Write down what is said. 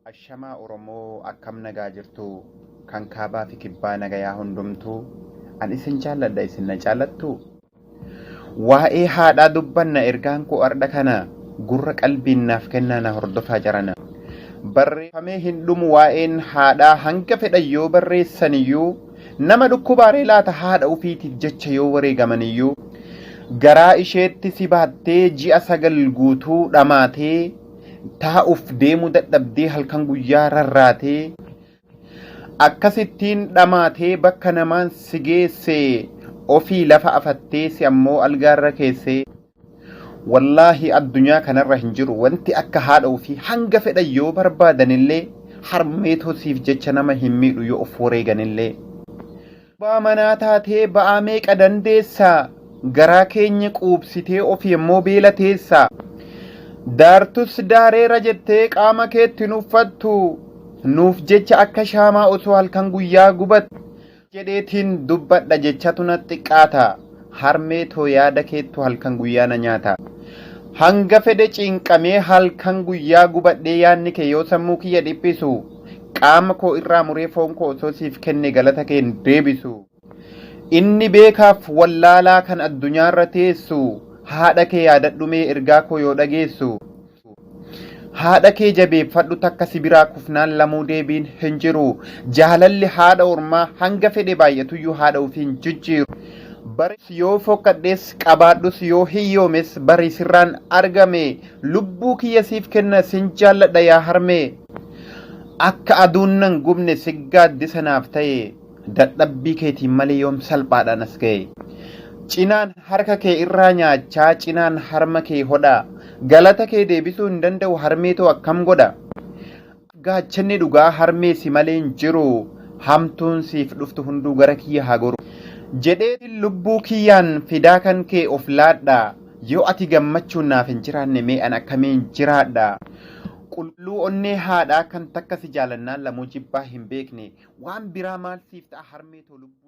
Ashamaa Oromoo, akkam nagaa jirtu? Kan kaabaa fi kibbaa nagayaa hundumtuu. An isin jaalladha, isin na jaallattu? Waa'ee haadhaa dubbanna, ergaan koo ardha kana gurra qalbiin naaf kennaa, na hordofaa jarana. Barreeffamee hin dhumu waa'een haadhaa, hanga fedhan yoo barreessaniyyuu nama dhukkubaaree laata haadha ofiitiif jecha yoo wareegamaniyyuu. Garaa isheetti si baattee ji'a 9 guutuu dhamaatee, taa'uuf deemuu dadhabdee halkan guyyaa rarraatee, akkasittiin dhamaatee bakka namaan si geesse, ofii lafa afattee si ammoo algaarra keessee. Wallaahi addunyaa kanarra hin jiru wanti akka haadha ofii, hanga fedhan yoo barbaadanillee harmeetoo siif jecha nama hin miidhu yoo of wareeganillee. Abbaa manaa taatee ba'aa meeqa dandeessa, garaa keenya quubsitee ofii immoo beela teessa. Daartus daareera jettee qaama keetti hin uffattu, nuuf jecha akka shaamaa osoo halkan guyyaa gubattu. Jedheetiin dubbadha jechatu na xiqqaata, harmee too yaada keettu halkan guyyaa na nyaata. Hanga fedhe cinqamee halkan guyyaa gubadhee yaadni kee yoo sammuu kiyya dhiphisu, qaama koo irraa muree foon koo osoo siif kenne galata kee hin deebisu. Inni beekaaf wallaalaa kan addunyaarra teessu haadha kee yaadadhu mee ergaa koo yoo dhageessu. Haadha kee jabeeffadhu, takka si biraa kufnaan lamuu deebiin hin jiru. Jaalalli haadha ormaa hanga fedhe baay'atuyyuu haadha ofii hin jijjiiru. Baris yoo fokkadhes, qabaadhus yoo hiyyoomes, bari sirraan argame lubbuu kiyya siif kenna, sin jaalladha yaa harmee. Akka aduun nan gubne si gaaddisa naaf ta'e, dadhabbii keetiin malee yoom salphaadhaan as ga'e. Cinaan harka kee irraa nyaachaa, cinaan harma kee hodhaa, galata kee deebisuu hin danda'u harmee too, akkam godha. Gaachanni dhugaa harmee si malee hin jiru, hamtuun siif dhuftu hunduu gara kiyya haa goru. Jedhee lubbuu kiyyaan fidaa kan kee of laadha, yoo ati gammachuun naaf hin jiraanne mee an akkamiin jiraadha. Qulqulluu onnee haadhaa kan takka si jaalannaan lamuu jibbaa hin beekne, waan biraa maal siif ta'a harmee too lubbuu.